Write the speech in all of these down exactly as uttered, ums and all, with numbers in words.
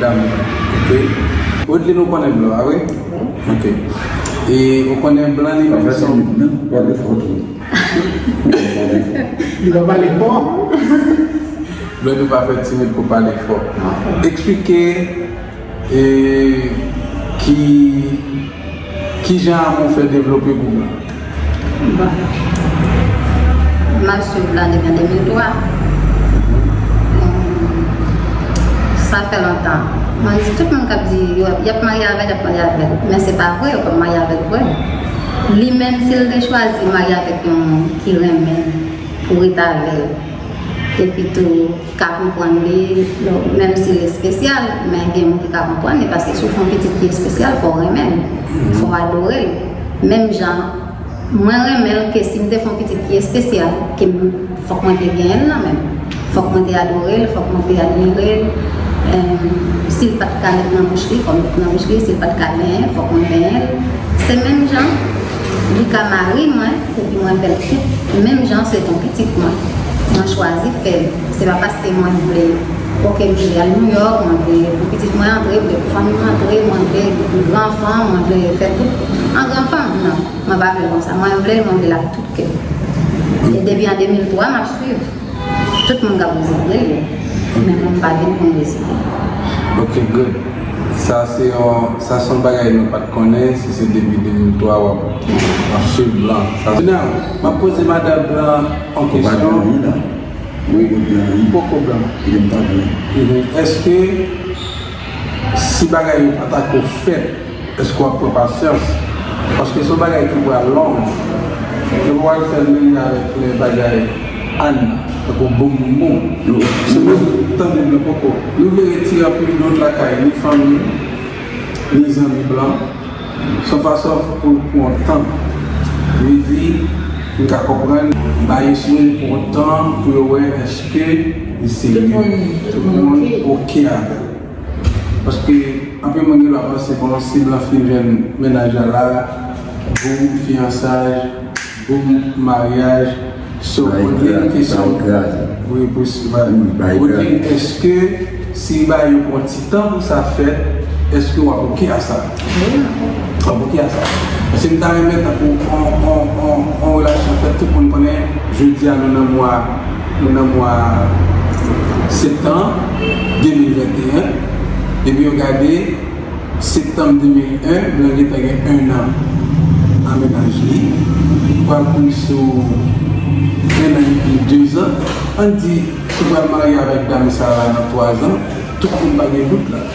Dam, ok. Rodline, ou konnen blan, a wi? Ok. E ou konnen blan li menm se yon... Li pa pale fò. Blan nou pa fè timid pou pale fò. Eksplike e ki, kijan amou fè devlope pou ou? Bon. M ap swiv blan depi an de mil twa. Sa fè lontan. Mwen di tout moun k ap di yo, y ap marye avè l, y ap marye avè l. Men se pa vre, yo p ap marye avè l vre. Li menm, si l te chwazi marye avèk yon moun ki renmen l, pou rete avè l. Epi tou, ka konprann li, menm si l espesyal, men gen moun ki ka konprann li, paske si w fè yon pitit ki espesyal, fò w renmen l, fò w adore l. Menm jan, mwen renmen l ke si m te fè yon pitit ki espesyal, ke m, fòk mwen te genyen l nan men m. Fòk mwen te adore l, fòk mwen te admire l. Em, si l pa t ka met nan bouch li, fò m met nan bouch li, si l pa t ka benyen, fòk mwen benyen l. Se menm jan, li ka mari mwen, epi mwen fè l tout, menm jan se t on pitit mwen. Mwen chwazi fè l. Se pa paske mwen vle, oke, m vle al New York, mwen vle pou pitit mwen antre, vle pou fanmi m antre, mwen vle gran fanm, mwen vle fè tout an gran fanm. Non, mwen pa vle l konsa. Mwen vle l, mwen vle l ak tout kè m. E depi an de mil twa, m ap swiv. Tout moun ka prezante yo, men mwen m pa vin pou m rezide. Ok, good. Sa se yon, sa se yon bagay nou pa t konnen, si se depi de mil twa w ap, w ap swiv blan. Sa, Janelle, m ap poze madanm blan yon kesyon. Wi, poko blan. Mhm. Èske si bagay yo pa ta ko fèt, èske w ap pran pasyans? Paske se yon bagay ki pral long. Yo pral fè l menm jan avèk lè bagay Ann, tankou boum boum boum. Se mwen tande blan poko. Nou vle retire anpil dwòt lakay, ni fanmi, ni zanmi blan. Se yon fason pou l pran tan. Li di, m ka konprann, bay eseye pou yon tan, pou yo wè èske li serye. Tout moun oke avè l. Paske anpil moun gen dwa panse, bon, si blan fin jwenn mennaj la la, boum, fiyansaj, boum, maryaj. So, Rodline, kesyon. Wi, pou si, Rodline, èske si ba yo pran ti tan pou sa fèt, èske w ap oke a sa? Wi. W ap oke a sa? Paske m ta renmen tankou on, on, on, on relasyon fèt, tout moun konnen, jodi a nou nan mwa, nou nan mwa septanm de mil venteyen, epi yo gade, septanm de mil en, blan gentan gen en an a mennaj li. Pral plis sou en an epi dezan. Ann di, si w pral marye avèk dam sa a nan twazan, tout moun pa gen dout la.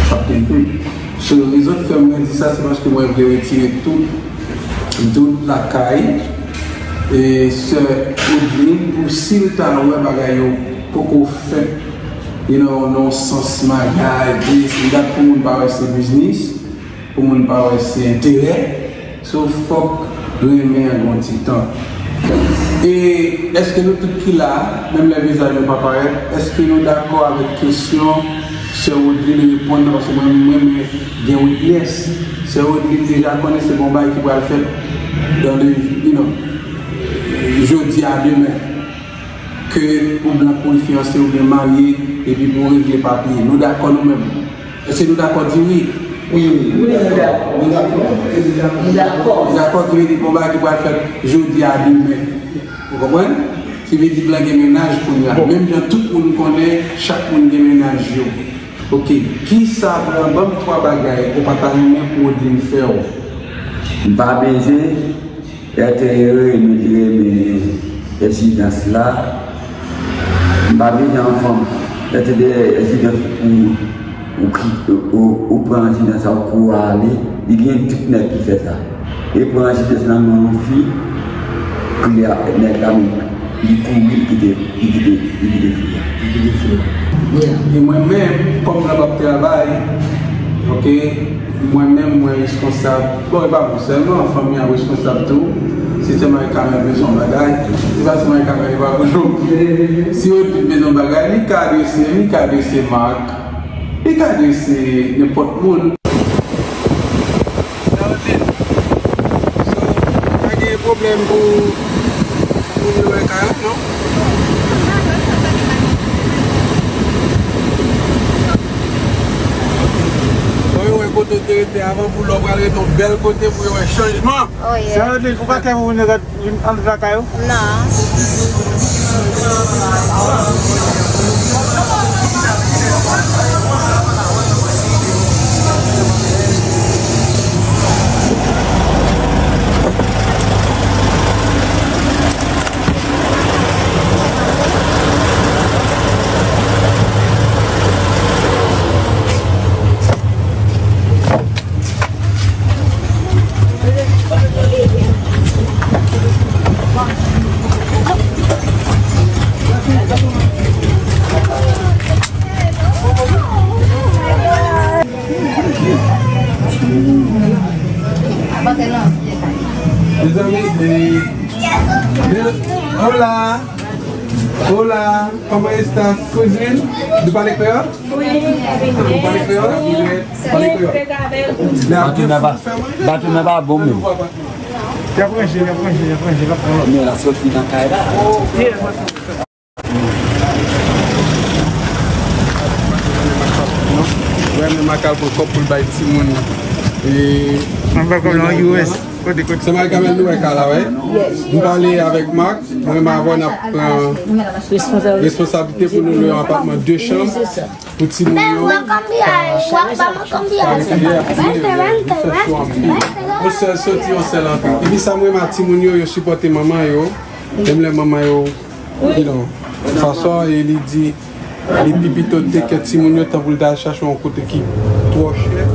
P ap gen dout. So, rezon k fè mwen di sa, se paske mwen vle retire tout dout lakay e sè Rodline pou si l ta wè bagay yo poko fèt, you know, nan yon sans maryaj, this and that, pou moun pa wè se biznis, pou moun pa wè se enterè. So, fòk renmen an gen yon ti tan. E èske nou tout ki la a, menm lè vizaj nou pa parèt, èske nou dakò avèk kesyon sè Rodline reponn nan? Paske mwen, mwen, mwen gen witness. Sè Rodline deja konnen se gon bagay ki pral fèt dans le, you know, jodi a, demen. Ke pou blan kouri fiyanse oubyen marye, epi pou regle papye. Nou dakò nou menm? Èske nou dakò di wi? Wi, wi, nou dakò. Nou dakò. Nou dakò. Nou dakò ki vle di gon bagay ki pral fèt jodi a, demen. Ou konprann? Ki vle di blan gen mennaj kounye a. Bon. Menm jan tout moun konnen, chak moun gen mennaj yo. Ok. Kisa, ban, ban m twa bagay ou pa ta renmen pou Rodline fè w? M pa bezwen. Èske nou te renmen rezidans la? M pa bezwen yon fanm. Èske de rezidans pou ou ki, ou, ou pran rezidans la, ou kouri ale, li gen tout nèg ki fè sa. E pran rezidans nan men yon fi, kounye a, nèg la menm, li kouri, li kite, li kite, li kite fi a. Li kite fi a. Yeah. E mwen menm, kòm blan p ap travay, ok, mwen menm, mwen reskonsab. Bon, e pa mwen sèlman, fanmi an reskonsab tou. Si se Marie Carmelle bezwen yon bagay, se pa se Marie Carmelle, e pa mwen non. Si Rodline bezwen yon bagay, li ka adrese, li ka adrese Marc, li ka adrese nenpòt moun. Sa vle di, so, pa gen pwoblèm pou, pou moun yo wè kay la, non? Kote w te rete avan, pou lè w pral rete yon bèl kote pou yo wè chanjman. Oh, yeah. Sa yo di, ou pa kè pou vin rete antre lakay ou? Non. Mezanmi, eh, hola. Hola, ¿cómo estás? Cuisine? Vous parlez créole? Oui. Vous parlez créole? Vous parlez créole? Baton nan pa, baton nan pa bon menm. Y ap ranje, y ap ranje, y ap ranje, y ap pran lòt. Men la soti nan kay la. Wè, men Makal pran kòb pou l bay timoun. E, mwen fè kòb nan U S. Kote, kote? Se Marie Carmelle nou wè ka la, wè. Yes. Nou pale avèk Mak, mwen menm avè w n ap pran responsablite pou nou lwe yon apatman de chanm pou timoun yo. Yon sèl soti, yon sèl antre. Epi sa m renmen a timoun yo, yo sipòte manman yo. Menm lè manman yo, you know, fason e li di, li pi pito teke timoun yo tan pou l ta al chache yon kote ki twò chè.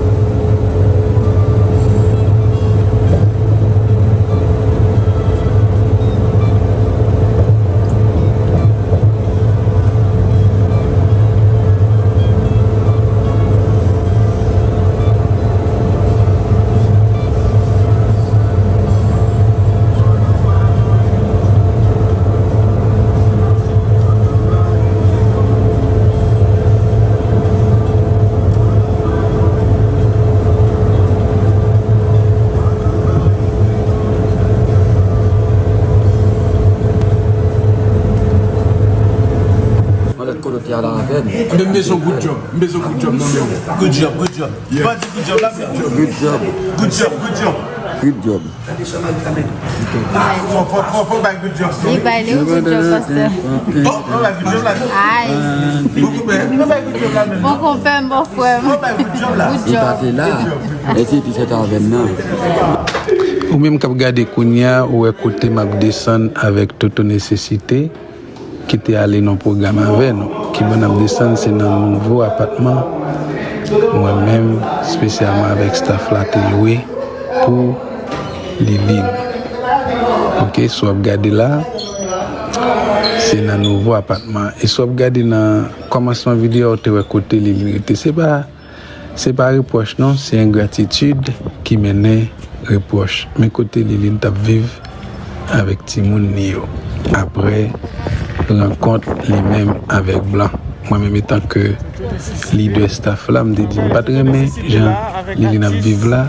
Yon lòt kolot ki ale avè m. Mwen menm bezwen good job. M bezwen good job nan men w. Good job, good job. Yeah. Pa di good job la, good job. Good job. Good job, good job. Good job. Fò, fò, fò, fò bay good job. Li bay li good job, pastè. Oh, fò bay good job la. Ay. Bon konpè. Fò bay good job la menm. Bon konpè m, bon frè m. Fò bay good job la. Good job. Li pa te la. E se ti sèt avè m nan. Ou menm k ap gade kounye a, ou wè kote m ap desann avèk Toto Nesesite. Ki te ale nan pwogram avè nou. Ki bò n ap desann, se nan nouvo apatman mwen menm, espesyalman avèk staff la, te lwe pou Liline. Oke, si w ap gade la, se nan nouvo apatman. E si w ap gade nan kòmansman videyo a, ou te wè kote Liline rete. Se pa Se pa repwòch non, se engratitid ki mennen repwòch. Men kote Liline t ap viv avèk timoun li yo apre rankont li menm avèk Blan. Mwen menm, etanke lidè staff la, m te di m pa t renmen jan Liline ap viv la,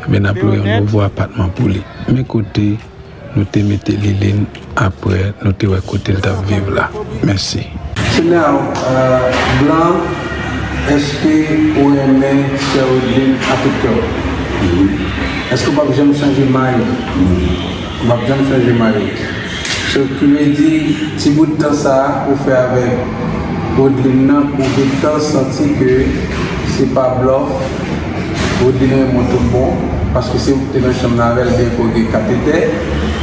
ebyen n ap lwe yon nouvo apatman pou li. Men kote nou te mete Liline apre nou te wè kote l t ap viv la. Mèsi. So now, uh, Blan, èske ou renmen sè Odline a tout kè w? Wi. Èske w p ap janm chanje may ou? Wi. Ou p ap janm chanje may ou. So, ki vle di, ti bout tan sa a ou fè avèk Odline nan, ou gentan santi ke se pa blòf, Odline renmen w tout bon, paske se ou ki te nan chanm nan avè l, byen ke w gen katetè,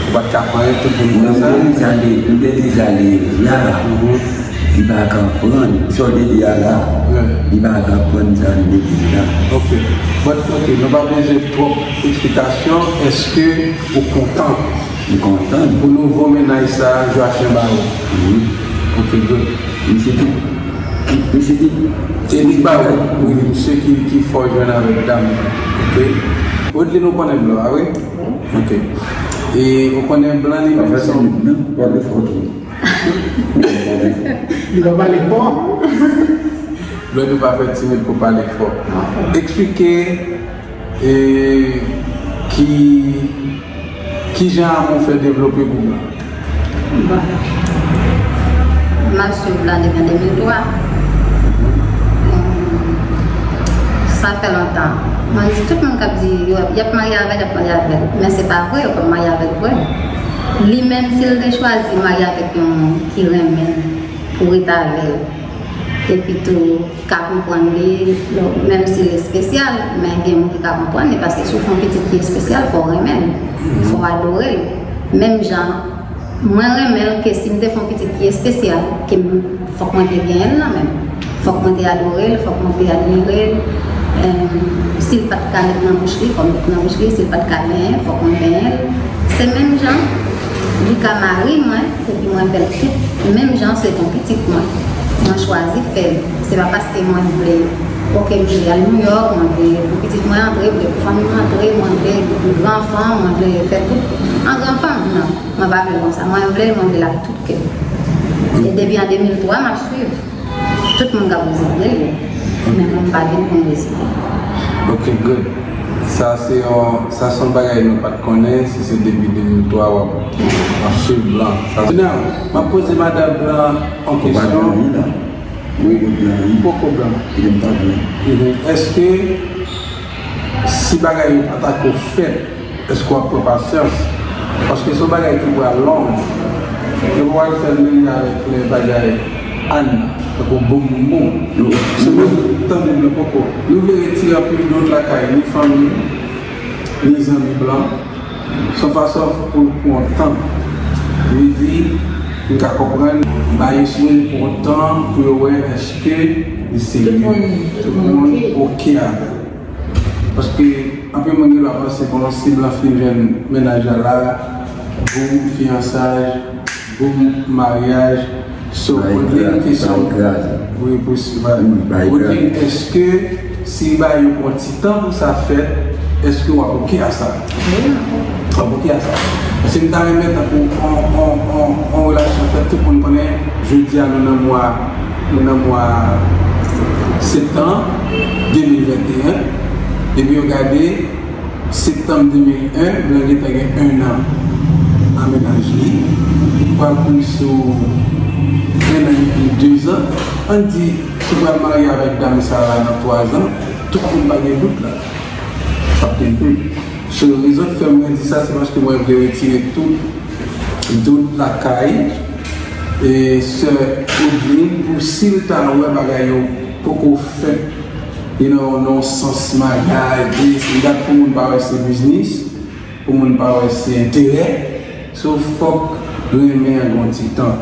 ou pa t ka fè anyen, tout moun konn sa. Mwen, mwen, sa li, m te di sa li la. Mhm. Li pa ka konprann sa w te di a la. Wi. Li pa ka konprann sa m te di la. Ok. But, ok, nou pa bezwen twòp eksplikasyon. Èske ou kontan? M kontan. Pou nouvo mennaj sa a, Joachim ba ou. Wi. Ok, good. Misye ki, ki, misye ki, se li ba ou. Wi, misye ki, ki fò jwenn avèk dam. Ok. Odline, ou konnen Blan, a wi? Ok. E ou konnen Blan li menm se yon... Li pa pale fò. Blan, nou pa fè timid pou pale fò. Eksplike, e, ki, kijan amou fè devlope pou Blan. Bon. M ap swiv Blan depi an de mil twa. Sa Fè lontan. Mwen di tout moun k ap di yo, y ap marye avè l, y ap marye avè l. Men se pa vre, yo p ap marye avè l vre. Li menm, si l te chwazi marye avèk yon moun ki renmen l pou ret avè l, epi tou ka konprann li, menm si l espesyal, men gen moun ki ka konprann li, paske si w fè yon pitit ki espesyal, fò w renmen l, fò w adore l. Menm jan, mwen renmen l ke si m te fè yon pitit ki espesyal, ke m, fòk mwen te genyen l nan men m. Fòk mwen te adore l, fòk mwen te admire l. Em, si l pa t ka met nan bouch li, fò m met nan bouch li. Si l pa t ka benyen, fòk mwen benyen l. Se menm jan, li ka mari mwen, epi mwen fè l tout. Menm jan, se pou pitit mwen. Mwen chwazi fè l. Se pa paske mwen vle, oke, m vle al New York, mwen vle pou pitit mwen antre, m vle pou fanmi m antre, mwen vle pou gran fanm, mwen vle fè tout an gran fanm. Non. Mwen pa vle l konsa. Mwen vle l, mwen vle l ak tout kè m. E depi an de mil twa, m ap swiv. Tout moun k ap rezide l yo. Men mwen, m pa vin pou m rezide. Ok, good. Sa se yon, sa se yon bagay nou pa t konnen, si se depi de mil twa w ap, w ap swiv Blan. Sa, Janèl, m ap poze madanm Blan yon kesyon. Wi, poko Blan. Mhm. Èske si bagay yo pa ta ko fèt, èske w ap pran pasyans? Paske se yon bagay ki pral long. Yo pral fè l menm jan avèk lè bagay Ann, tankou bon bonbon. Se mwen tande m nan poko. Nou vle retire anpil dout lakay ni fanmi, ni zanmi Blan. Se yon fason pou l pran tan. Li di, m ka konprann, Maestro pran tan pou yo wè èske li serye. Tout moun oke avè l. Paske anpil moun gen dwa panse, bon, si Blan fin jwenn mennaj la la, boum, fiyansaj, boum, maryaj. So, Rodrigue, kesyon, wi, Rodrigue, èske si bagay yo pran ti tan pou sa fèt, èske w ap oke a sa? W ap oke a sa? Paske m ta renmen tankou on, on, on, on relasyon fèt, tout moun konnen, jodi a nou nan mwa, nou nan mwa septanm de mil venteyen, depi yo gade, septanm de mil en, Blan gentan gen en an a mennaj li. Pral kouri sou en an epi dezan. Ann di, si w pral marye avèk dam sa a nan twazan, tout moun pa gen dout la. Pa gen dout. So, rezon k fè mwen di sa, se paske mwen vle retire tout dout lakay, e, sè Odlin, pou si l ta wè bagay yo poko fèt, you know, nan sans maryaj, dis, li dat pou moun pa wè se biznis, pou moun pa wè se enterè. So, fòk renmen an gen yon ti tan.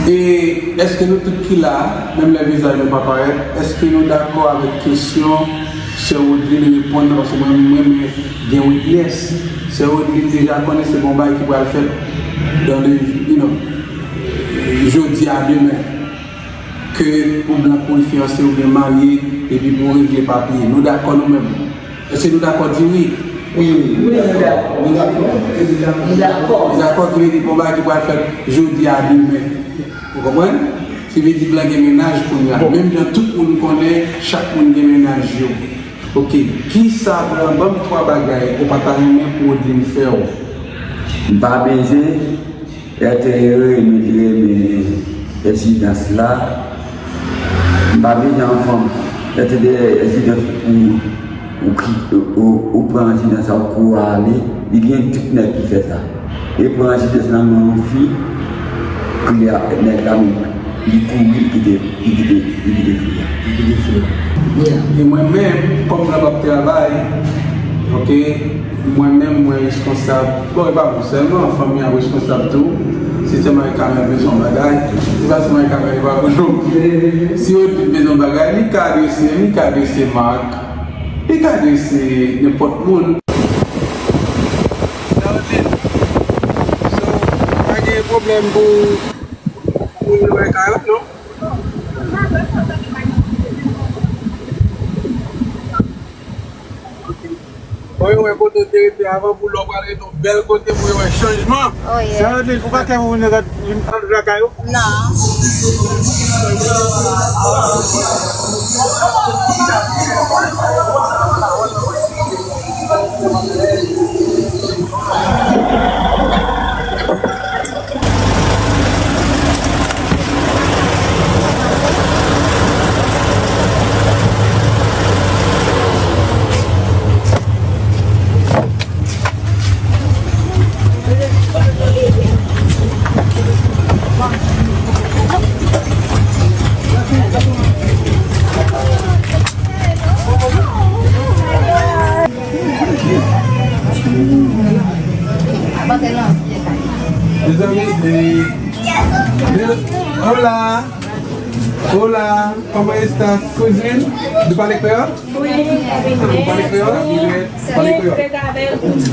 E èske nou tout ki la, menm lè vizaj nou pa parèt, èske nou dakò avèk kesyon sè Odlin reponn nan? Paske mwen, mwen, mwen gen witness. Sè Odlin deja konnen se gon bagay ki pral fèt dans le, you know, jodi a, demen. Ke pou Blan kouri fiyanse oubyen marye, epi pou regle papye. Nou dakò nou menm? Èske nou dakò di wi? Wi, wi, nou dakò. Nou dakò? Nou dakò. Nou dakò, ki vle di gon bagay ki pral fèt jodi a, demen. Ou konprann? Ki vle di Blan gen mennaj kounye a. Bon. Menm jan tout moun konnen, chak moun gen mennaj yo. Ok, kisa, Blan, ban m twa bagay ou pa ta renmen pou Odlin fè w? M pa bezwen, èske nou te renmen rezidans la? M pa bezwen yon fanm, èske te rezidans pou ou ki, ou, ou pran rezidans la, ou kouri ale, li gen tout nèg ki fè sa. E pran rezidans nan men yon fi, kounye a, nèg la menm, li kouri, li kite, li kite, li kite fi a. Li kite fi a. Yeah. E mwen menm, kòm Blan p ap travay, ok, mwen menm, mwen reskonsab. Bon, e pa mwen sèlman, fanmi an reskonsab tou. Si se Marie Carmelle bezwen yon bagay, se pa se Marie Carmelle, e pa mwen non. Si Odlin bezwen yon bagay, li ka adrese m, li ka adrese Marc, li ka adrese nenpòt moun. Sa vle di, so, pa gen pwoblèm pou moun yo wè kay la, non? Fò yo wè kote w te rete avan pou lè w pral rete yon bèl kote pou yo wè chanjman. Oh, yeah. Sa vle di, ou pa kè pou vin lakay yo? Non. Hola. Hola. ¿Cómo estás, cousine? Vous parlez créole? Oui. Vous parlez créole? Vous parlez créole?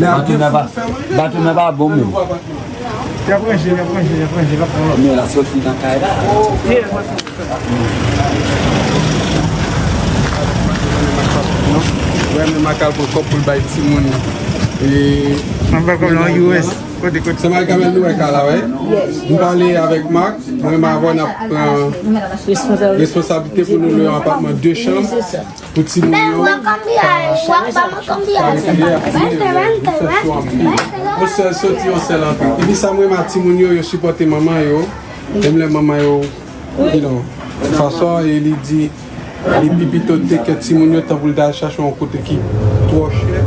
Batou nan pa, batou nan pa bon menm. Y ap ranje, y ap ranje, y ap ranje, y ap ranje. Men la soti nan kay la. Wè, men Marc al pran kòb pou l bay timoun. E, anba kòb nan U S. Kote, kote? Se Marc Kamel nou wè ka la, wè. M pale avèk Marc, mwen, m avè w n ap pran responsablite pou nou lwe yon apatman de chanm pou timoun yo. Yon sèl soti, yon sèl antre. Epi sa m renmen a timoun yo, yo sipòte manman yo. Menm lè manman yo, you know, fason e li di, li pi pito teke timoun yo tan pou l ta al chache yon kote ki twò chè.